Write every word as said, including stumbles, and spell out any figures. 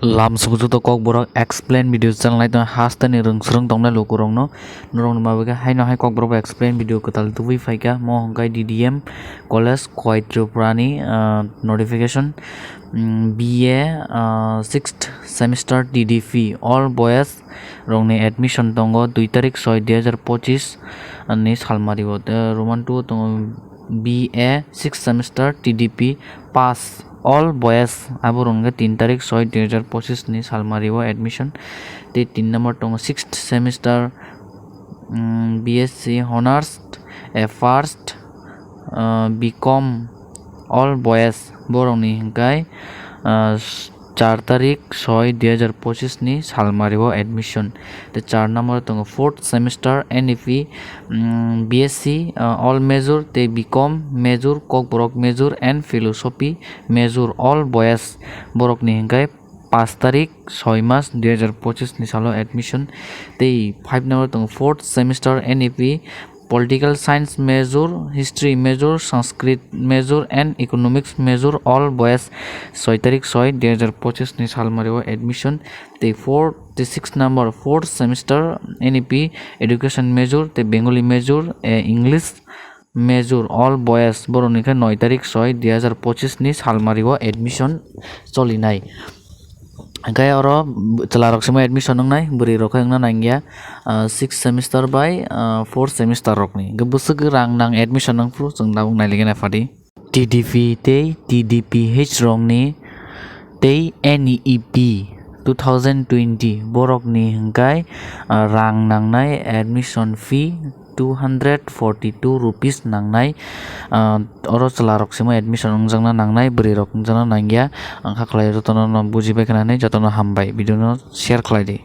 Lam suku joto Kokborok explain video channel nai tongo, hasteni rwng swrwng tongnai lukurokno, norokni bagwi haino hai Kokborok explain video kwtal tubui phaikha, mo hwnkhe D D M College Khowai Tripurani, ah, notification, mm, B A, ah, sixth semester T D P all boys rokni admission tongo dui tarik soi dui hajar pochis ni salmario, tei Roman two tongo B A sixth semester T D P pass all boys, abo rok hwnkhe tin tarik soi dui hajar pochis ni salmario admission. Tei tin number tongo sixth semester, mm, B S C Honours, eh, first, ah, B Com all boys, borokni hwnkhe, ah, char tarik soi dui hajar pochis ni salmario admission. Tei char number tongo fourth semester N E P, mm, B S C, ah, all major tei B Com major, Kokborok major and philosophy major all boys, borokni hwnkhe paanch tarik soi mas dui hajar pochis ni salo admission. Tei five number tongo fourth semester N E P, political science major, history major, Sanskrit major and economics major all boys, soi tarik soi dui hajar pochis ni salmario admission. Tei four, tei six number fourth semester N E P, education major tei Bengali major, eh, English major all boys, borokni khe noi tarik soi dui hajar pochis ni salmario admission cholinai. Hwnkhe oro chwlarok simo admission wngnai, bwrwirok khe wngna nangya, ah, sixth semester bai, ah, fourth semester rokni. Hwnkhe bwswk rang nang admission wngphuru chwng tabuk nailigena phadi. T D P tei T D P H rokni tei N E P two thousand twenty borokni hwnkhe, ah, rang nangnai admission fee two hundred forty two rupees nangnai, ah, oro chwlarok simo admission wngjakna nangnai, bwrwirok wngjakna nangya. Ang kha khlai jotono no bujibai khna hinwi jotono hambai, video no share khlai di.